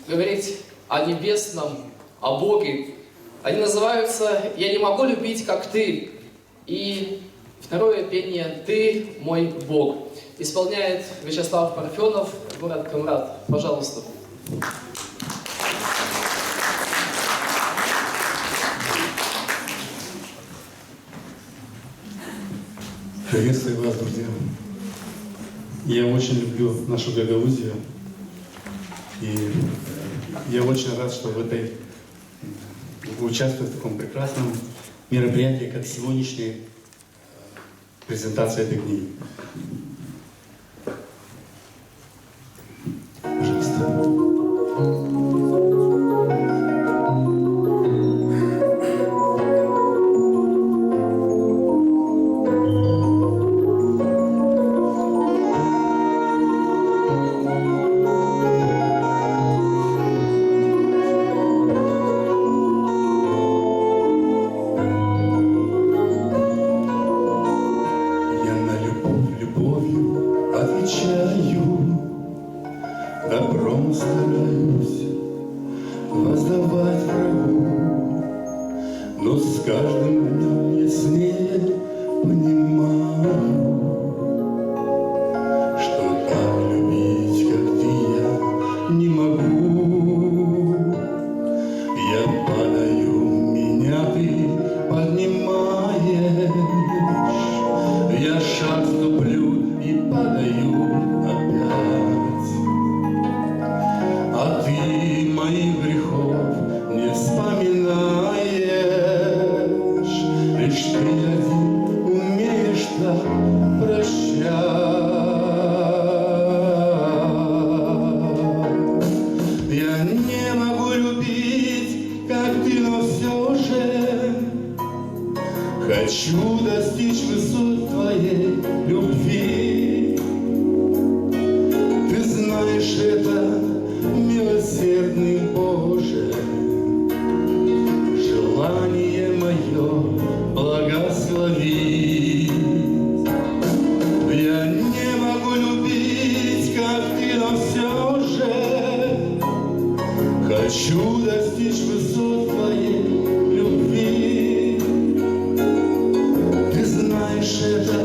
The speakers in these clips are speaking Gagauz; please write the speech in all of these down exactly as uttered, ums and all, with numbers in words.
говорить о небесном, о Боге. Они называются «Я не могу любить, как ты». И второе пение «Ты мой Бог». Исполняет Вячеслав Парфёнов, город Комрат. Пожалуйста. Приветствую вас, друзья. Я очень люблю нашу Гагаузию. И я очень рад, что в этой, участвую в таком прекрасном мероприятии, как сегодняшняя презентация этой книги. Пожалуйста. Я на любовь любовью отвечаю, добром стараюсь воздавать врагу, но с каждым днём яснее понимаю, что так любить, как ты, я не могу. Я падаю, меня ты поднимаешь. Я шаг ступлю и падаю опять. А ты моих грехов не вспоминаешь. Лишь ты один умеешь так прощать. Я не могу любить, как ты, но всё же хочу достичь высот твоей любви. Ты знаешь это, милосердный Боже, желание моё благослови. Я не могу любить, как ты, но всё же хочу достичь высот твоей любви. Ты знаешь это,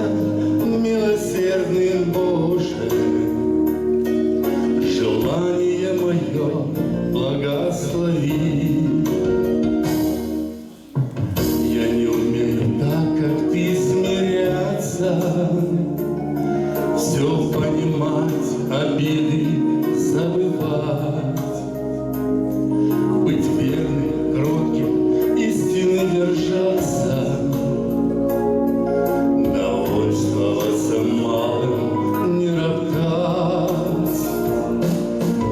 милосердный Боже, желание моё благослови. Я не умею так, как ты, смиряться, всё понимать, обиды забывать, быть верным, кротким, истины держаться, довольствоваться малым, не роптать.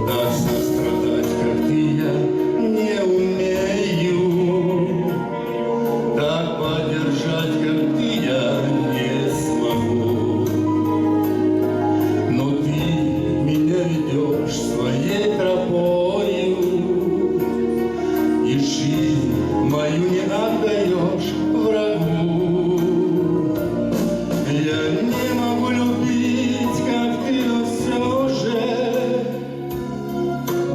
Так сострадать, как ты, я не умею, так поддержать, как ты, я не смогу. Но ты меня ведёшь своей тропою, и жизнь мою не отдаёшь врагу. Я не могу любить, как ты, но всё же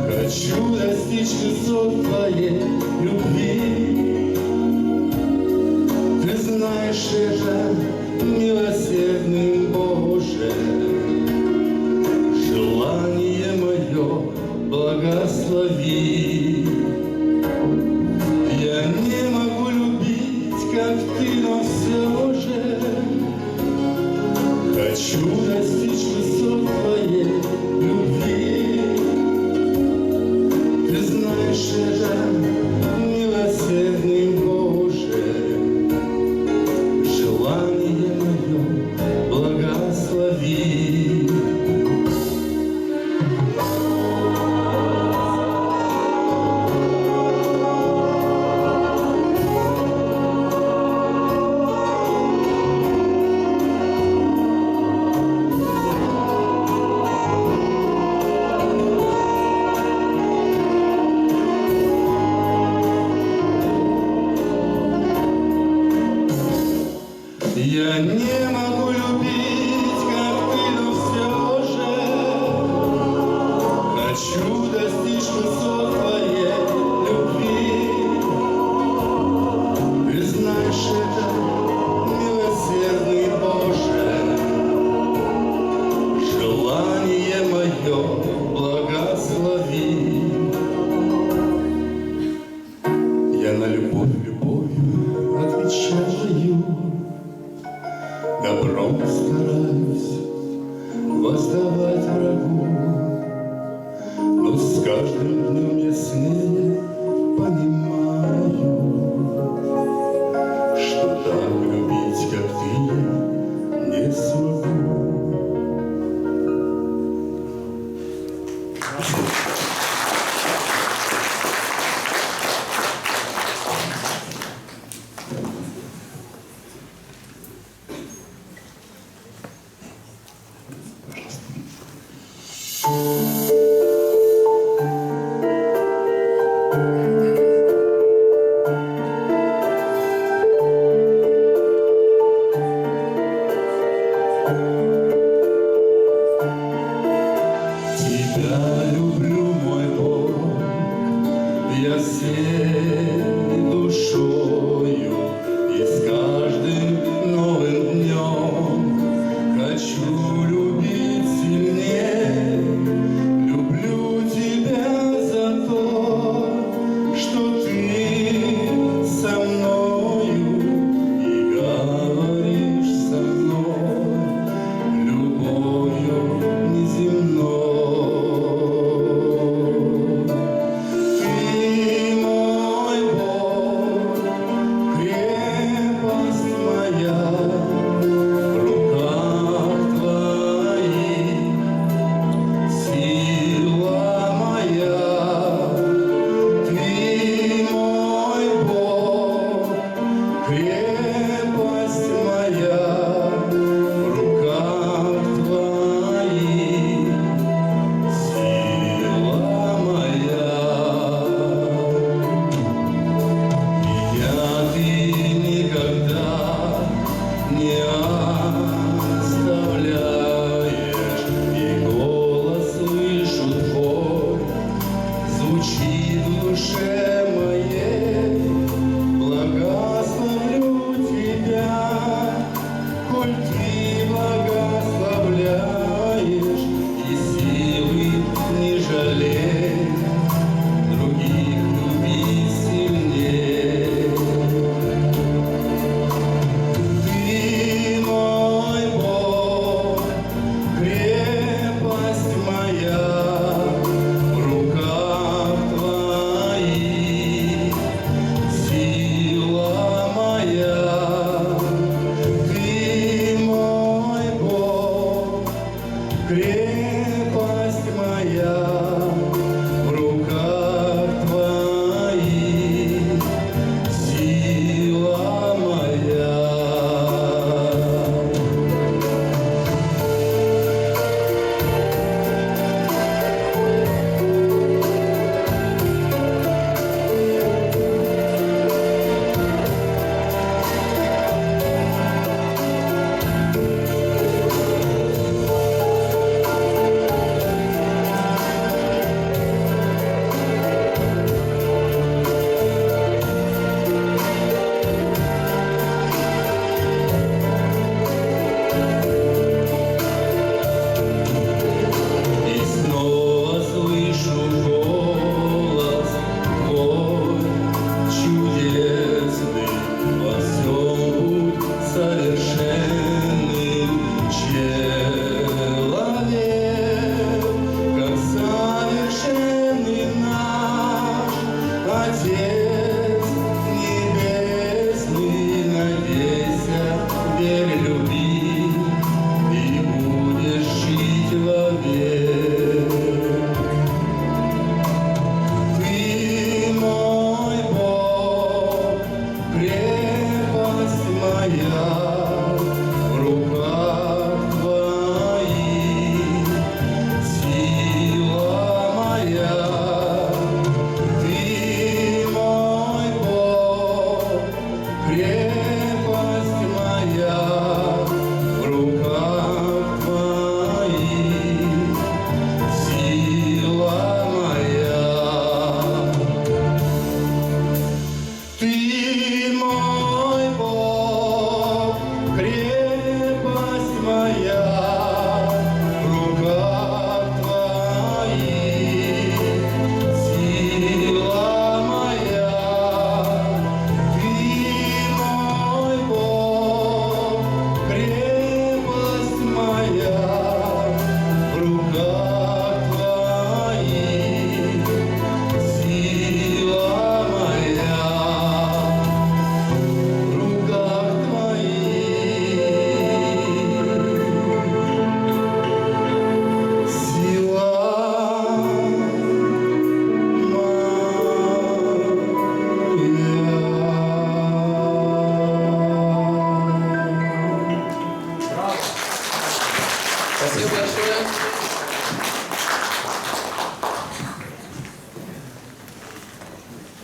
хочу достичь высот твоей любви. Ты знаешь это, милосердный Боже, желание моё благослови. Я не могу любить, как ты, но всё же хочу достичь высот твоей любви. Ты знаешь это, милосердный Боже, желание моё благослови. Каждым днём яснее понимаю, что так любить, как ты, я не смогу. Тебя люблю, мой Бог, я всей душою, и с каждым новым днём хочу любить сильней. Люблю тебя за то, что ты со мною и говоришь со мной любовью неземной. Ты мой Бог, крепость моя, в руках твоих сила моя. Ты мой Бог, крепость моя, в руках твоих сила моя. Меня ты никогда не оставляешь, и голос слышу твой звучит в душе моей. Благословлю тебя, коль ты благословляешь, и силы не жалей других любить сильней. Ты мой Бог, крепость моя, в руках твоих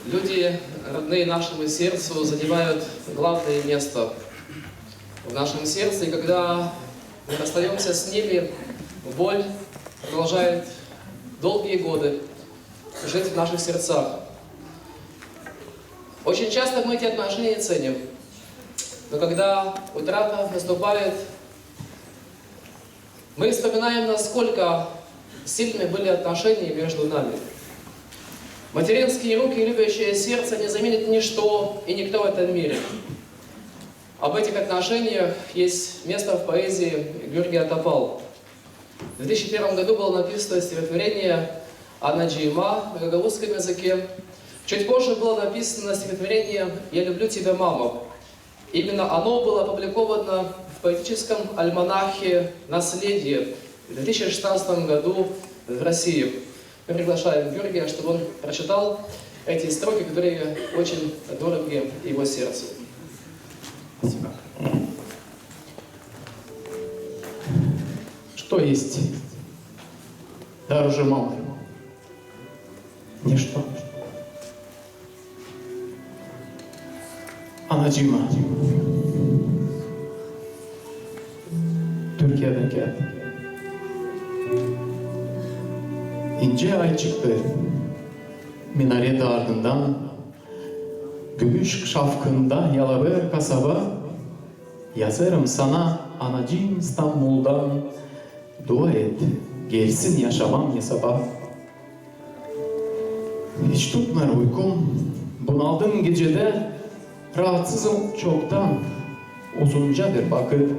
Люди, родные нашему сердцу, занимают главное место в нашем сердце, и когда мы расстаёмся с ними, боль продолжает долгие годы жить в наших сердцах. Очень часто мы эти отношения ценим, но когда утрата наступает, мы вспоминаем, насколько сильны были отношения между нами. Материнские руки и любящее сердце не заменит ничто и никто в этом мире. Об этих отношениях есть место в поэзии Георгия Топал. В две тысячи первом году было написано стихотворение «Анадžiima» на гагаузском языке. Чуть позже было написано стихотворение «Я люблю тебя, мама». Именно оно было опубликовано в поэтическом альманахе «Наследие» в две тысячи шестнадцатом году в России. Мы приглашаем Георгия, чтобы он прочитал эти строки, которые очень дороги его сердцу. Спасибо. Что есть дороже мамы? Ничто. Anacıma. Türkiyedän kiyat. İnce ay çıktı minaret ardından, gümüş şafkında yalavêr kasaba. Yazêrım sana, anacıım, İstanbuldan, dua et, gelsin yaşamam hesaba. Hiç tutmêêr uykum, bunaldım gecedä, raatsızım çoktan, uzunca bir vakıt.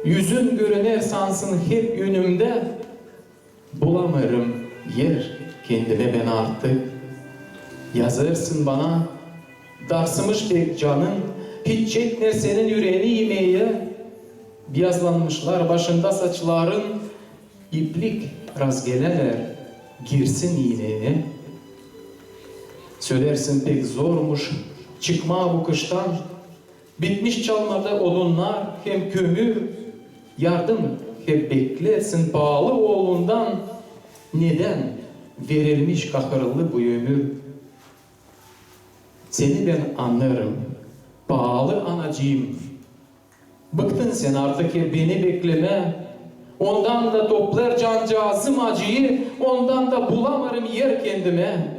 Üzün görüner sansın hep önümdä, bulamêêrım er kendimä bän artık. Yazêrsın bana, darsımış pek canın, hiç çekmeer senin üreeni imeyä. Biyazlanmışlar başında saçların, iplik razgelämeer, girsin iineyä. Sölersin, pek zormuş çıkmaa bu kıştan. Bitmiş çalmada odunnar hem kömür. Yardım hep beklersin paalı oolundan. Nedän verilmiş kahırlı bu ömür? Seni bän annêêrım, paalı anacıım. Bıktın sän artık hep beni beklemää. Ondan da toplêêr cancaazım acıyı, ondan da bulamêêrım er kendimä.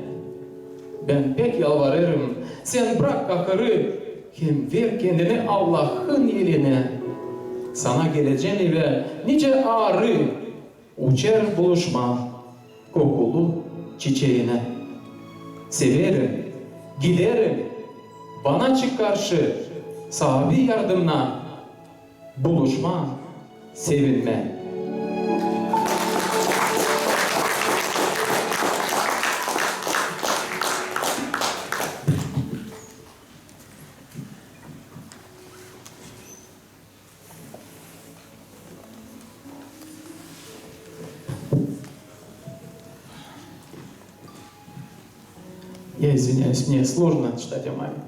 Bän pek yalvarêrım, sän brak kahırı hem ver kendini Allahın elinä. Sana gelecäm evä nicä arı, uçêr buluşmaa kokulu çiçeginä. Severim, giderim, bana çık karşı, saabi yardımına buluşmaa, sevinmää. Я извиняюсь, мне сложно читать о маме.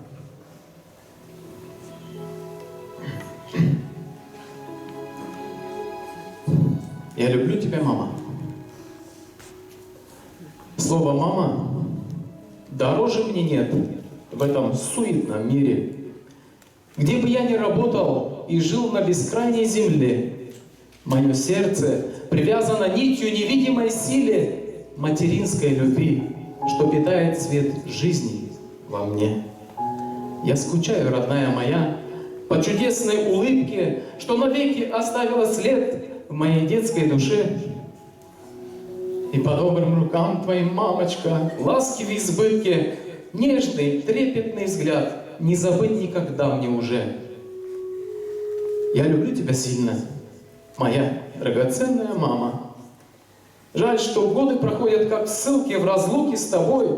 Я люблю тебя, мама. Слова «мама» дороже мне нет в этом суетном мире. Где бы я ни работал и жил на бескрайней земле, моё сердце привязано нитью невидимой силе материнской любви, что питает свет жизни во мне. Я скучаю, родная моя, по чудесной улыбке, что навеки оставила след в моей детской душе. И по добрым рукам твоим, мамочка, ласки в избытке, нежный, трепетный взгляд не забыть никогда мне уже. Я люблю тебя сильно, моя драгоценная мама. Жаль, что годы проходят, как в ссылке, в разлуке с тобой.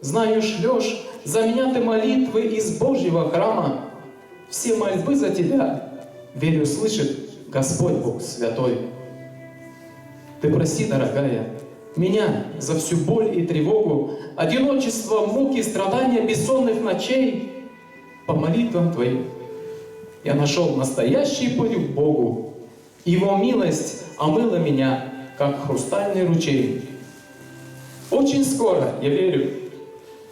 Знаю, шлёшь за меня ты молитвы из Божьего храма. Все мольбы за тебя, верю, слышит Господь Бог святой. Ты прости, дорогая, меня за всю боль и тревогу, одиночество, муки, страдания бессонных ночей. По молитвам твоим я нашёл настоящий путь к Богу. Его милость омыла меня, как хрустальный ручей. Очень скоро, я верю,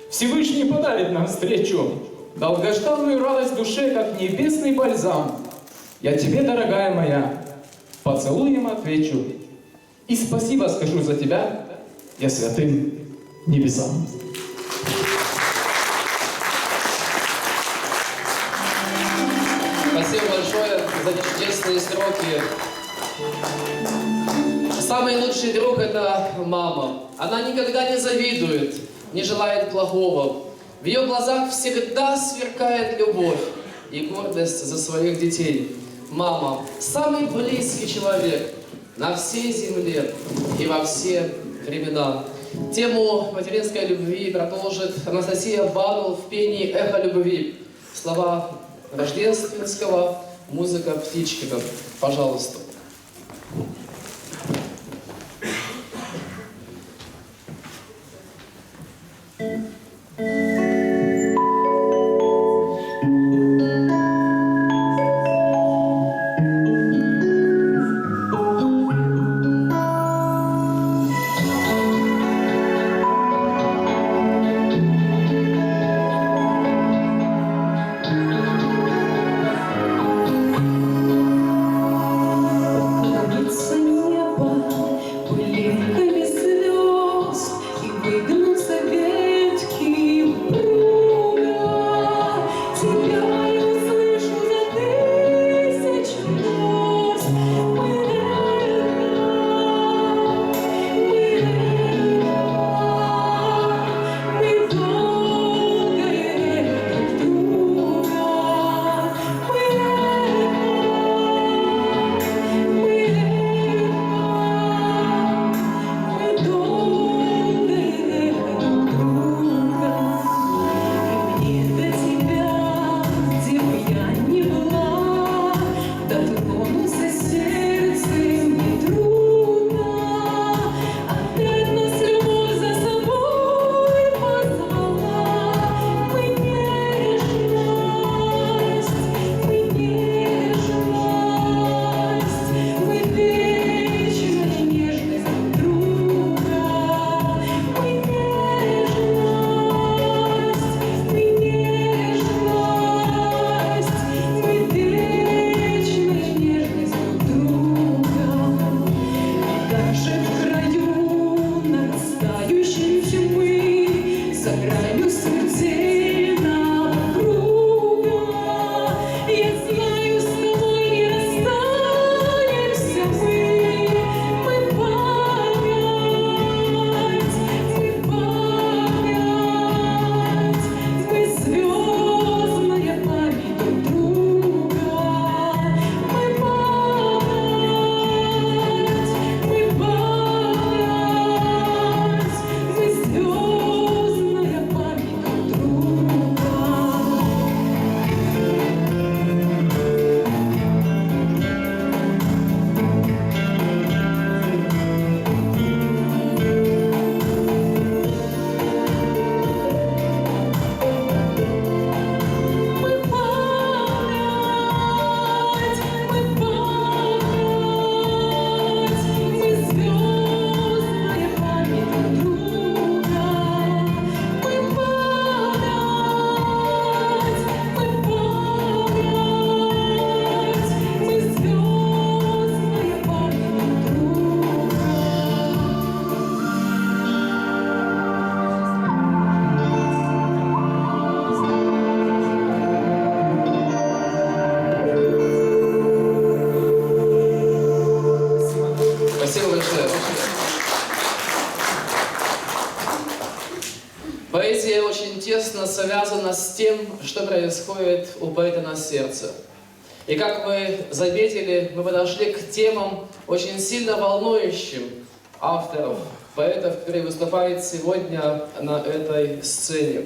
Всевышний подарит нам встречу, долгожданную радость душе, как небесный бальзам. Я тебе, дорогая моя, поцелуем отвечу. И спасибо скажу за тебя я святым небесам. Спасибо большое за эти чудесные строки. Самый лучший друг — это мама. Она никогда не завидует, не желает плохого. В её глазах всегда сверкает любовь и гордость за своих детей. Мама — самый близкий человек на всей земле и во все времена. Тему материнской любви продолжит Анастасия Банул в пении «Эхо любви». Слова Рождественского, музыка Птичкина. Пожалуйста. Клонится небо пылинками звёзд, и выгнутся ветки упруга. Тебя я услышу за тысячу вёрст. Мы эхо, мы эхо, мы долгое эхо друг друга. Даже в краю нарастающей тьмы, за гранью смертельного круга, я знаю, с тобой не расстанемся мы. Мы память, мы память, мы звёздная память друг друга. Мы память, мы память, мы звёздная память друг друга. Спасибо большое. Поэзия очень тесно связана с тем, что происходит у поэта на сердце. И как вы заметили, мы подошли к темам, очень сильно волнующим авторов, поэтов, которые выступают сегодня на этой сцене.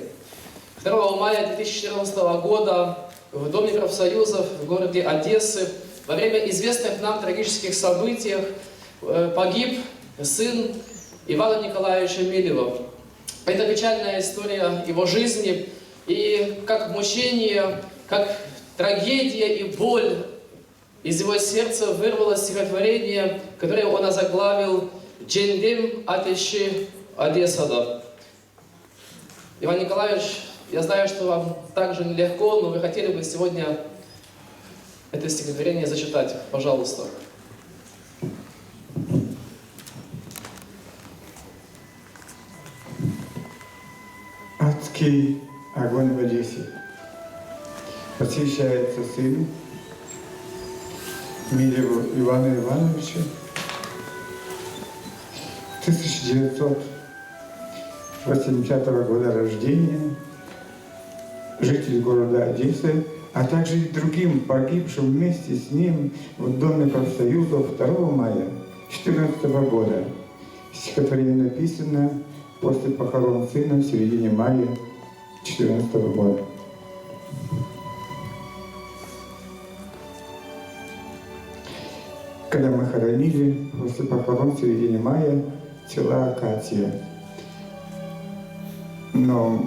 Второго мая две тысячи четырнадцатого года в Доме профсоюзов в городе Одессы во время известных нам трагических событий, э, погиб сын Ивана Николаевича Милева. Это печальная история его жизни, и как мучение, как трагедия и боль из его сердца вырвалось стихотворение, которое он озаглавил «Cennem ateşi Odesada». Иван Николаевич, я знаю, что вам также нелегко, но вы хотели бы сегодня это стихотворение зачитать, пожалуйста. «Адский огонь в Одессе». Посвящается сыну Милеву Ивану Ивановичу, тысяча девятьсот восемьдесят пятого года рождения, житель города Одессы, а также и другим погибшим вместе с ним в Доме профсоюзов второго мая четырнадцатого года. Стихотворение написано после похорон сына в середине мая четырнадцатого года. Когда мы хоронили после похорон в середине мая тела Акация. Но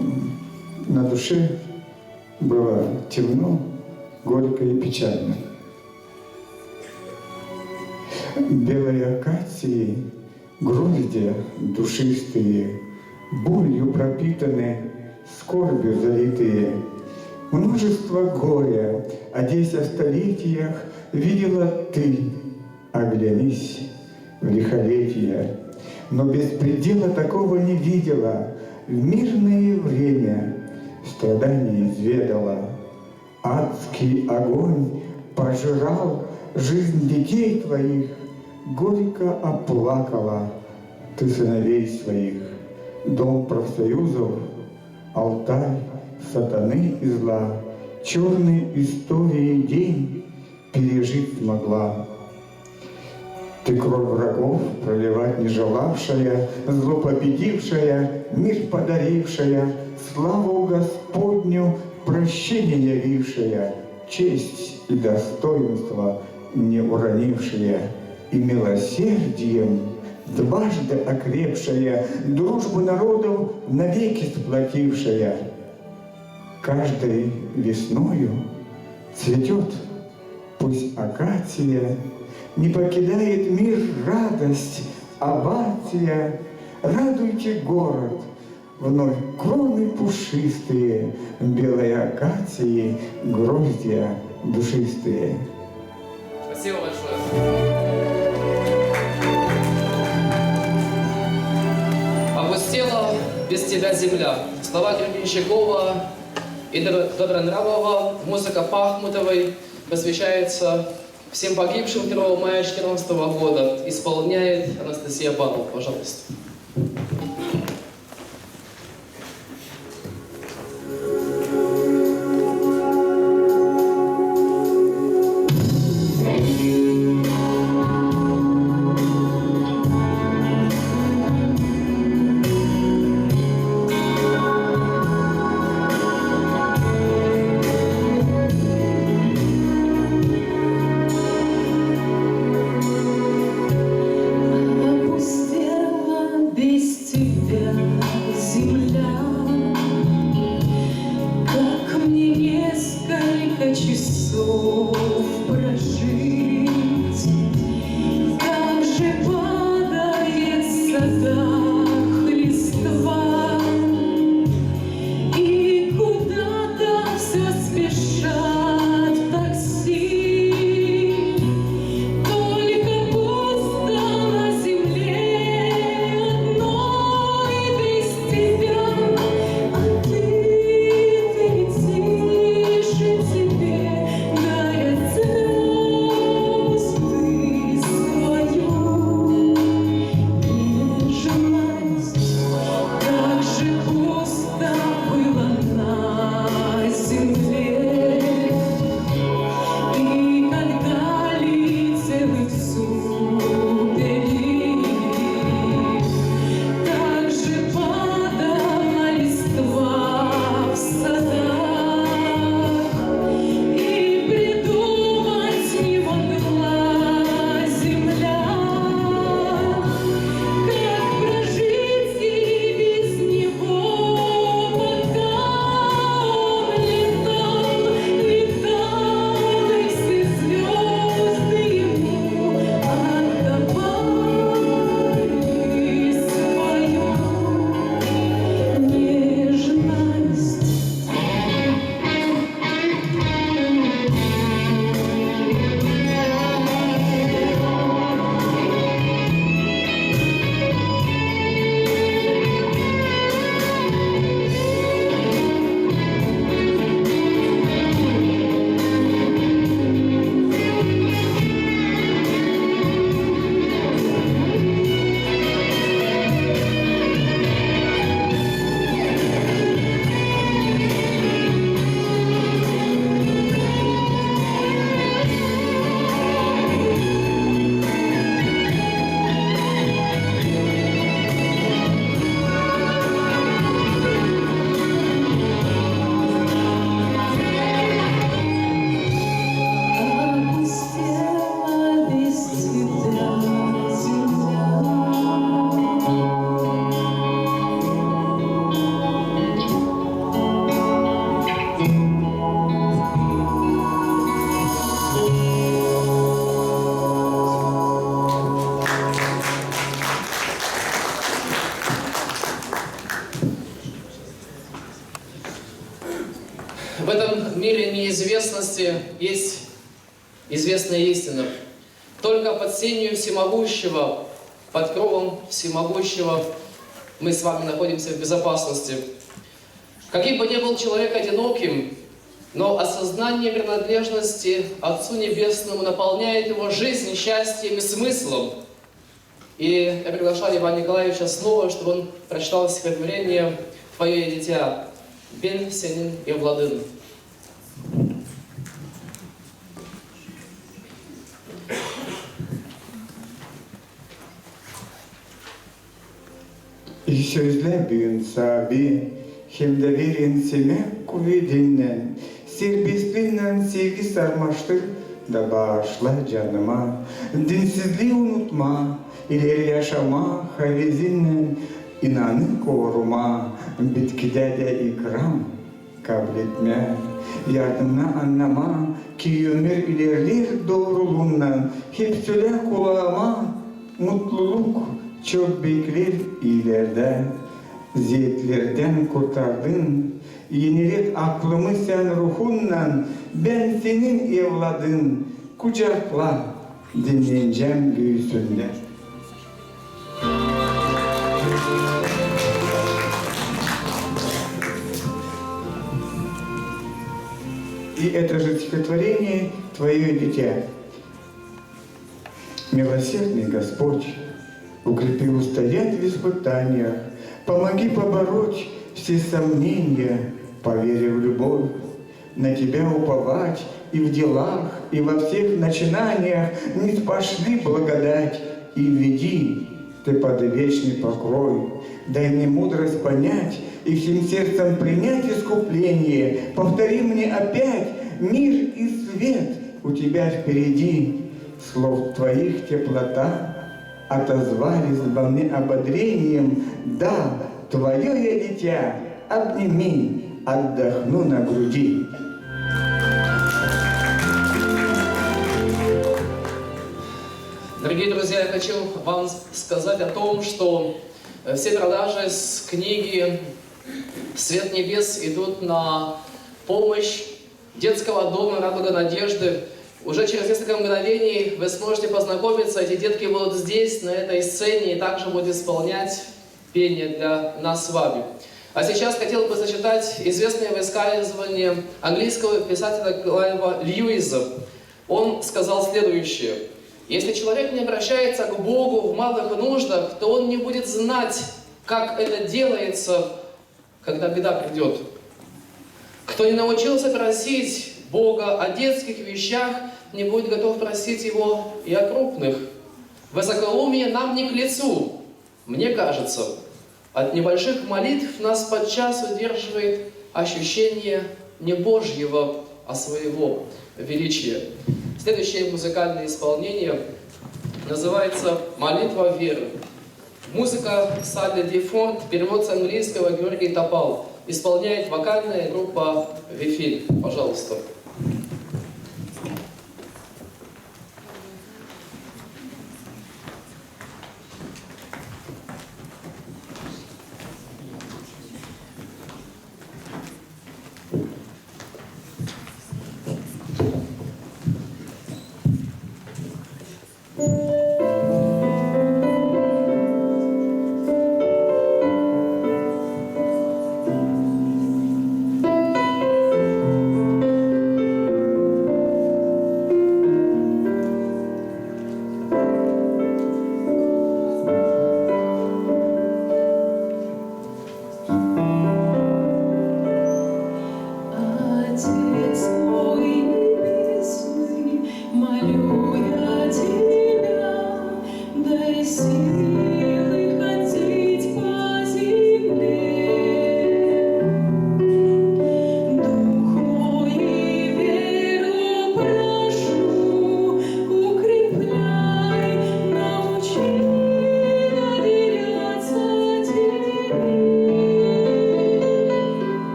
на душе было темно, горько и печально. Белой акации гроздья душистые, болью пропитаны, скорбью залитые. Множество горя Одесса в столетиях видела ты, оглянись в лихолетия. Но беспредела такого не видела, в мирное время страдания изведала. Адский огонь пожирал жизнь детей твоих, горько оплакала ты сыновей своих. Дом профсоюзов, алтарь сатаны и зла, чёрной истории день пережить смогла. Ты кровь врагов проливать не желавшая, зло победившая, мир подарившая, славу Господню, прощение явившая, честь и достоинство не уронившая, и милосердием дважды окрепшая, дружбу народов навеки сплотившая. Каждой весною цветёт пусть акация, не покидает мир радость, овация. Радуйте город, вновь кроны пушистые, белой акации гроздья душистые. Спасибо большое. Опустела без тебя земля. Слова Гребенщикова и Дор-, Добронравова, музыка Пахмутовой посвящается всем погибшим второго мая четырнадцатого года. Исполняет Анастасия Павлова, пожалуйста. В этом мире неизвестности есть известная истина. Только под сенью Всемогущего, под кровом Всемогущего мы с вами находимся в безопасности. Каким бы ни был человек одиноким, но осознание принадлежности Отцу Небесному наполняет его жизнь счастьем и смыслом. И я приглашаю Ивана Николаевича снова, чтобы он прочитал стихотворение «Твое я дитя», «Бен сенин evladın». И sözlä büün saabi, hem dä verin semäk kuvedinnän, serbestlinnän sevgi sarmaştır da baaşla canıma. Dinsizlii unutmaa, ileri yaşamaa havezinnän, inanı korumaa, bitkidä dä ikram kabul etmää. Yardımnı annamaa, ki ömür ilerleer dooruluunnan, hep sölä kulaama: mutluluk çok bekleer ilerdä. Zeetlerdän kurtardın, enilet aklımı sän ruhunnan, bän senin evladın, kucakla, dinnenecäm göösündä. И это же стихотворение «Твое дитя». Милосердный Господь, укрепи устоять в испытаниях, помоги побороть все сомнения, по вере в любовь. На Тебя уповать и в делах, и во всех начинаниях, ниспошли благодать и веди Ты под вечный покрой. Дай мне мудрость понять и всем сердцем принять искупление. Повтори мне опять: мир и свет у Тебя впереди. Слов Твоих теплота отозвались во мне ободрением. Да, Твое я дитя, обними, отдохну на груди. Дорогие друзья, я хочу вам сказать о том, что, э, все продажи с книги «Свет небес» идут на помощь детского дома «Радуга надежды». Уже через несколько мгновений вы сможете познакомиться, эти детки будут здесь, на этой сцене, и также будут исполнять пение для нас с вами. А сейчас хотел бы зачитать известное высказывание английского писателя Клайва Льюиса. Он сказал следующее: «Если человек не обращается к Богу в малых нуждах, то он не будет знать, как это делается, когда беда придёт. Кто не научился просить Бога о детских вещах, не будет готов просить Его и о крупных. Высокоумие нам не к лицу». Мне кажется, от небольших молитв нас подчас удерживает ощущение не Божьего, а своего величия. Следующее музыкальное исполнение называется «Молитва веры». Музыка Салли Дифорт, перевод с английского Георгий Топал. Исполняет вокальная группа «Вифиль». Пожалуйста.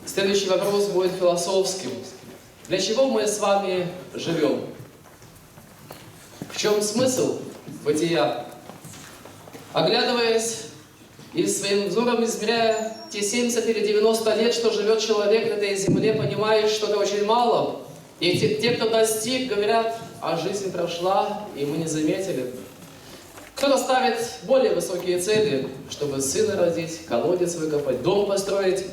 Следующий вопрос будет философским. Для чего мы с вами живём? В чём смысл бытия? Оглядываясь и своим взором измеряя те семьдесят или девяносто лет, что живёт человек на этой земле, понимаешь, что это очень мало. И те, те, кто достиг, говорят: «А жизнь прошла, и мы не заметили». Кто-то ставит более высокие цели, чтобы сына родить, колодец выкопать, дом построить.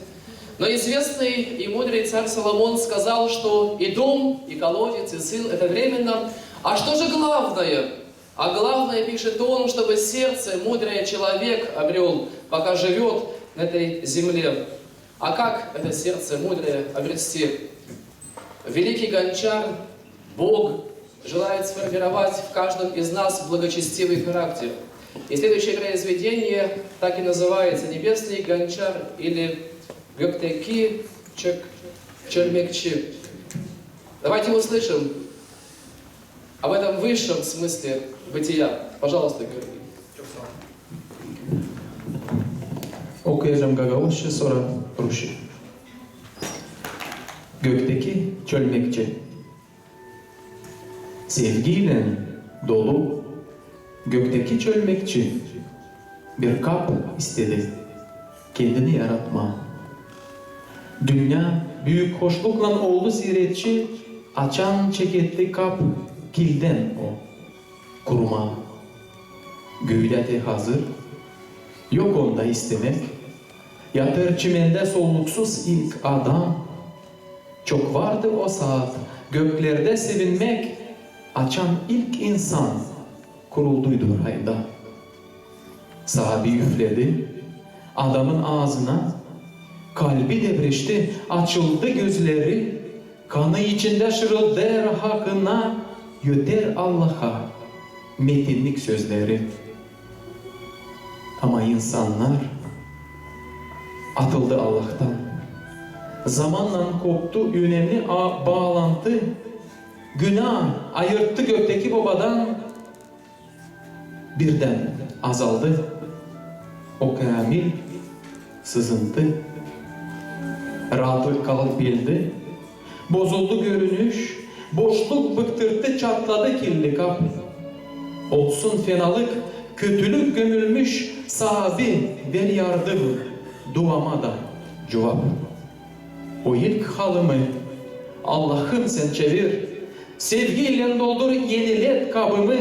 Но известный и мудрый царь Соломон сказал, что и дом, и колодец, и сын — это временно. А что же главное? А главное, пишет он, чтобы сердце мудрое человек обрёл, пока живёт на этой земле. А как это сердце мудрое обрести? Великий гончар, Бог, желает сформировать в каждом из нас благочестивый характер. И следующее произведение так и называется: «Небесный гончар» или «Gökteki çöl-, çölmekçi». Давайте услышим об этом высшем смысле бытия. Пожалуйста, Георгий. Okuyacağım gagauzça, sora rusça. Gökteki çölmekçi. Sevgiylän dolu gökteki çölmekçi bir kap istedi kendini yaratmaa. Dünnä büük hoşluklan oldu ziyaretçi, açan çeketti kap kildän o kurumaa. Güüdä te hazır, yok onda istemäk. Yatêr çimendä soluksuz ilk adam. Çok vardı o saat göklerdä sevinmäk, açan ilk insan kurulduydu rayda. Saabi üfledi adamın aazına, kalbi debreşti, açıldı gözleri, kanı içindä şırıldêêr hakına, öter Allaha metinnik sözleri. Ama insannar atıldı Allahtan. Zamannan koptu önemni a-, baalantı. Günaa ayırttı gökteki Bobadan. Birdän azaldı o käämil sızıntı. Raatlık kalıp geldi. Bozuldu görünüş, boşluk bıktırttı, çatladı kirli kap. Olsun fenalık, kötülük gömülmüş, Saabi, ver yardım, duama da cuvap. O ilk halımı, Allahım, sän çevir, sevgiylän doldur, enilet kabımı.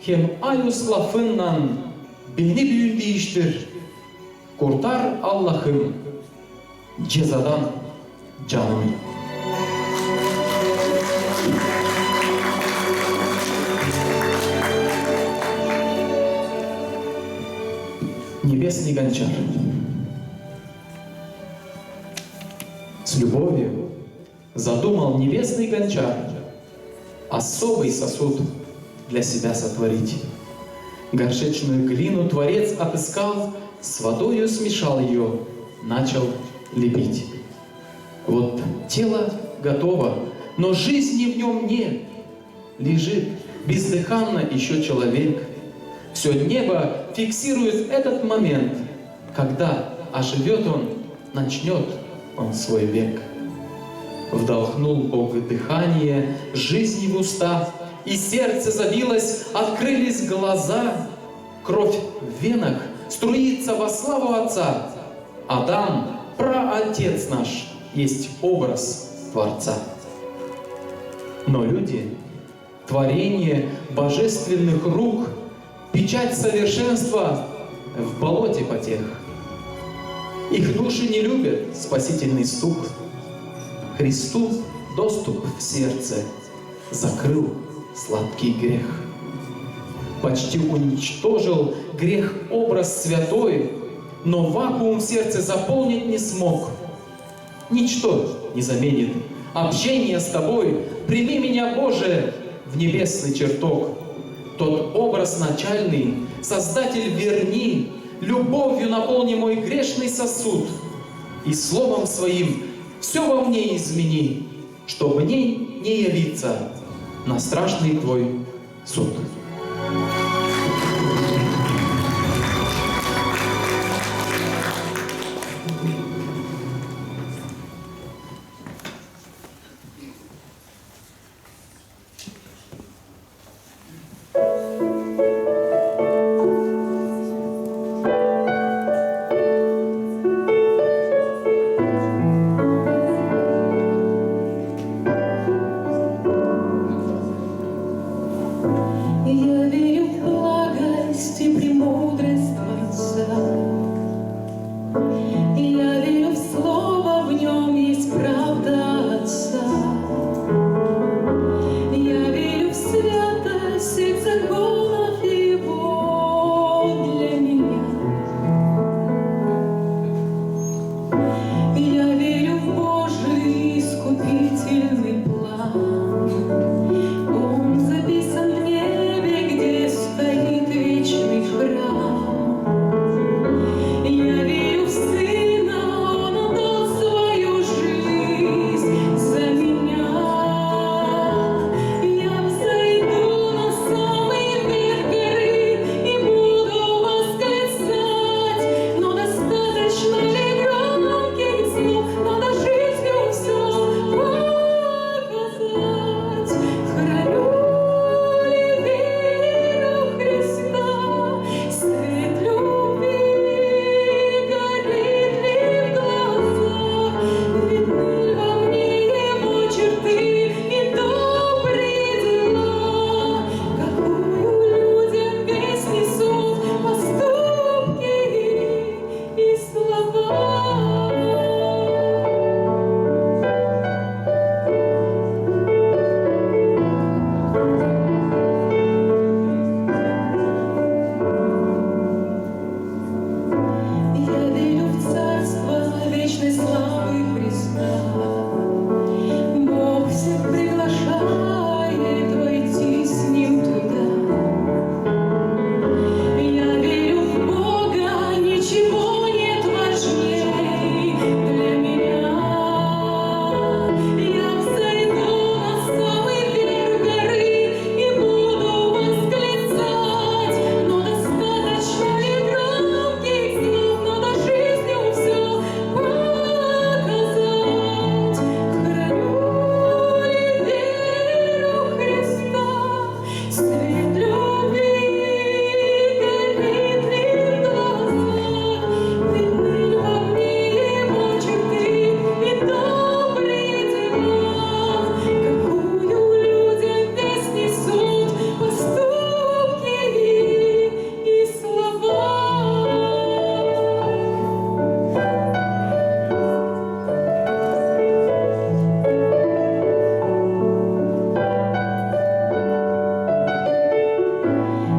Hem ayus lafınnan beni büün diiştir. Kurtar, Allahım, cezadan canımı. Небесный гончар. С любовью задумал небесный гончар особый сосуд для себя сотворить. Горшечную глину творец отыскал, с водою смешал её, начал лепить. Вот тело готово, но жизни в нём нет. Лежит бездыханно ещё человек. Всё небо фиксирует этот момент, когда оживёт он, начнёт он свой век. Вдохнул Бог дыхание жизни в уста, и сердце забилось, открылись глаза. Кровь в венах струится во славу Отца. Адам, праотец наш, есть образ Творца. Но люди, творение божественных рук, печать совершенства в болоте потех. Их души не любят спасительный стук. Христу доступ в сердце закрыл сладкий грех. Почти уничтожил грех образ святой, но вакуум в сердце заполнить не смог. Ничто не заменит общение с Тобой. Прими меня, Боже, в небесный чертог. Тот образ начальный, Создатель, верни, любовью наполни мой грешный сосуд, и словом своим всё во мне измени, чтоб мне не явиться на страшный твой суд. Я верю в благость и премудрость Творца. Я верю в Слово, в нём есть правда Отца. Я верю в святость всех законов Его для меня. Я верю в Божий искупительный план. Он записан в небе, где стоит вечный храм. Я верю в Сына, Он отдал свою жизнь за меня. Я взойду на самый верх горы и буду восклицать, но достаточно ли громких слов, надо жизнью всё показать. Храню ли веру Христа, свет любви горит ли в глазах, видны ли во мне Его черты и добрые дела, какую людям весть несут поступки и слова. Я верю в Царство вечной славы Христа. Бог всех приглашает войти с Ним туда. Я верю в Бога, ничего нет важней для меня. Я взойду на самый верх горы и буду восклицать, но достаточно ли громких слов, надо жизнью всё показать. Храню ли веру Христа, свет любви горит ли в глазах, видны ли во мне Его черты и добрые дела, какую людям весть несут поступки и слова.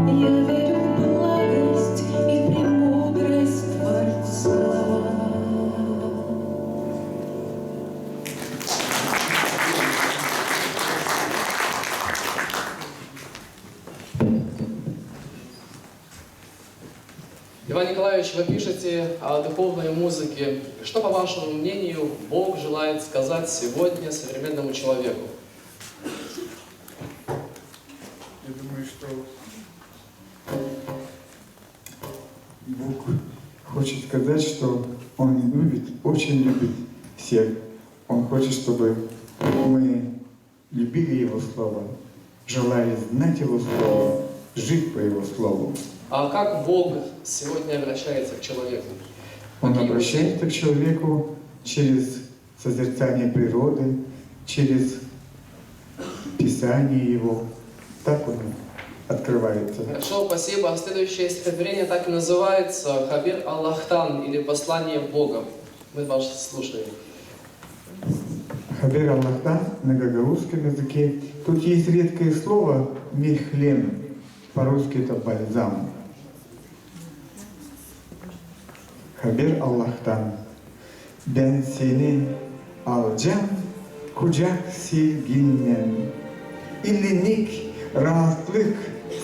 Я верю в благость и премудрость Творца. Иван Николаевич, вы пишете о духовной музыке. Что, по вашему мнению, Бог желает сказать сегодня современному человеку? Я думаю, что Бог хочет сказать, что Он любит, очень любит всех. Он хочет, чтобы мы любили Его Слово, желали знать Его Слово, жить по Его Слову. А как Бог сегодня обращается к человеку? Он обращается к человеку через созерцание природы, через Писание Его. Так Он открывается. Хорошо, спасибо. Следующее стихотворение так и называется: «Хабер Аллахтан», или «Послание Бога». Мы вас слушаем. Хабер Аллахтан на гагаузском языке. Тут есть редкое слово «мехлем». По-русски это бальзам. Хабер Аллахтан. Bän seni alacam kucak sevginnän, ilinlik, raatlık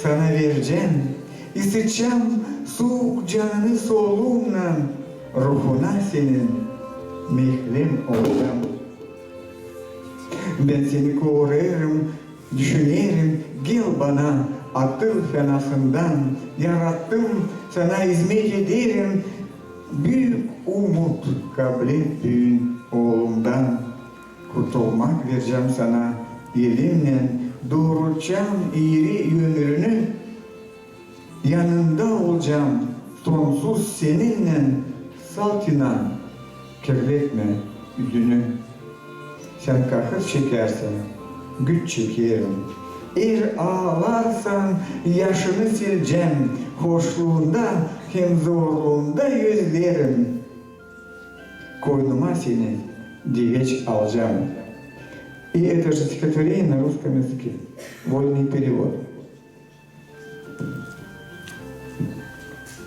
sana vercäm, isıtacam suuk canını soluunnan, ruhuna senin mehlim olacam. Bän seni korêêrım, düşünerim, gel bana, atıl fenasından, yarattım, sana izmet ederim, büük umut kablet büün oolumdan. Kurtulmak vercäm sana elimnän, doorutacam iiri ömrünü, yanında olacam sonsuz seninnän, salt inan, kirletmä üzünü. Sän kahır çekärsän, güç çekerim. Er aalarsan, yaşını silecäm, hoşluunda hem zorluunda gözlerim. Koynuma seni diveç alacam. И это же стихотворение на русском языке. Вольный перевод.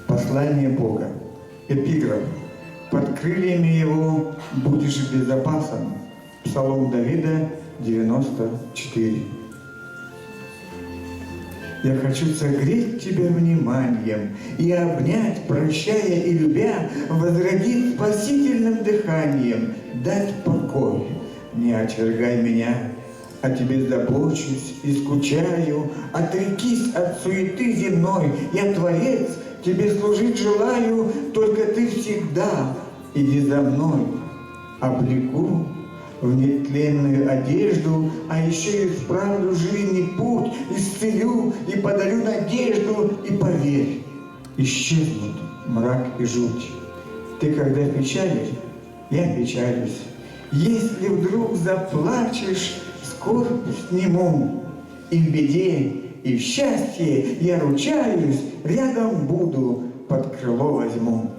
Послание Бога. Эпиграф. Под крыльями Его будешь в безопасном. Псалом Давида, девяносто четыре. Я хочу согреть тебя вниманием и обнять, прощая и любя, возродить спасительным дыханием, дать покой. Не отвергай меня, о тебе забочусь и скучаю, отрекись от суеты земной, я творец, тебе служить желаю, только ты всегда иди за мной. Облеку в нетленную одежду, а ещё исправлю жизни путь, исцелю и подарю надежду, и поверь, исчезнут мрак и жуть. Ты когда в печали, я печалюсь. Если вдруг заплачешь, скорбь сниму. И в беде, и в счастье, я ручаюсь, рядом буду, под крыло возьму.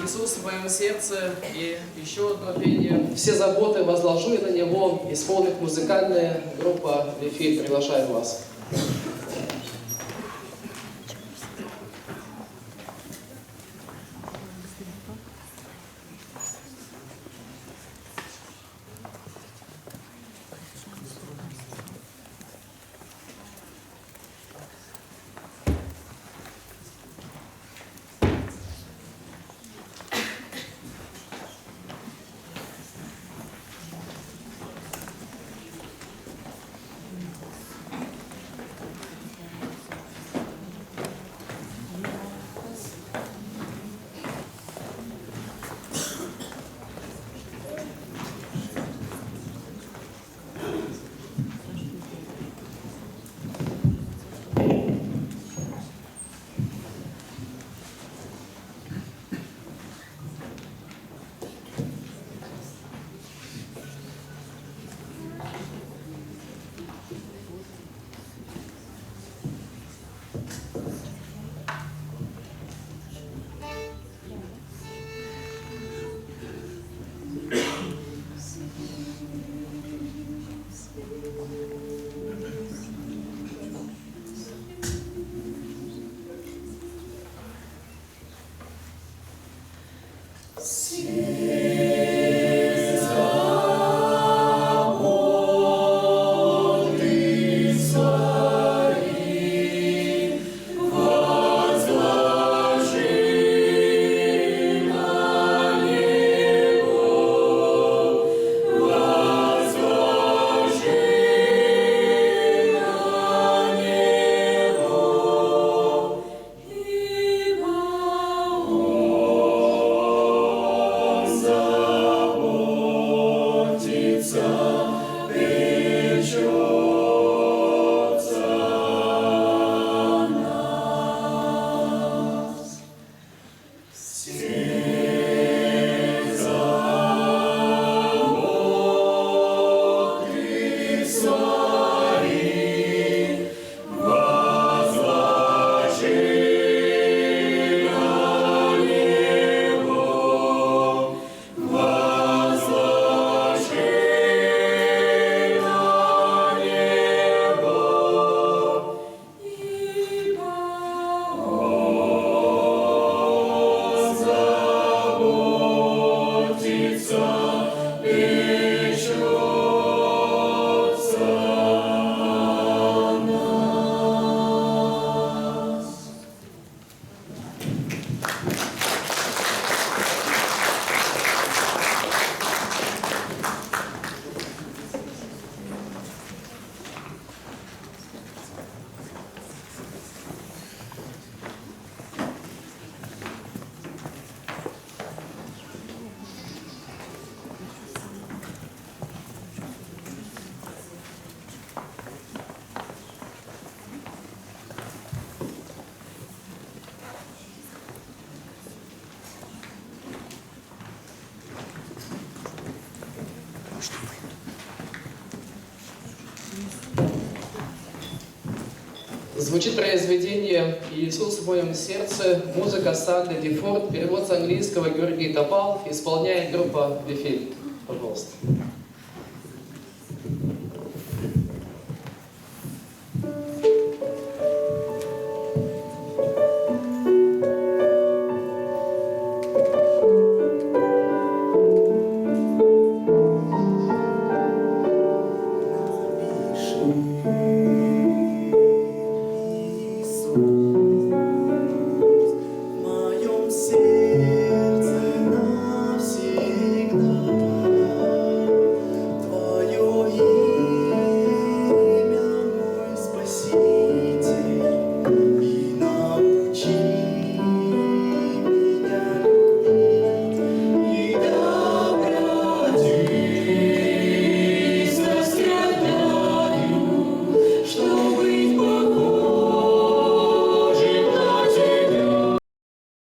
Иисус в моем сердце и ещё одно пение. Все заботы возложу я на Него, исполнит музыкальная группа «Вифиль». Приглашаем вас. Звучит произведение «Иисус в моём сердце», музыка Санды Дефорт, перевод с английского Георгий Топалов, исполняет группа «Вифиль». Пожалуйста.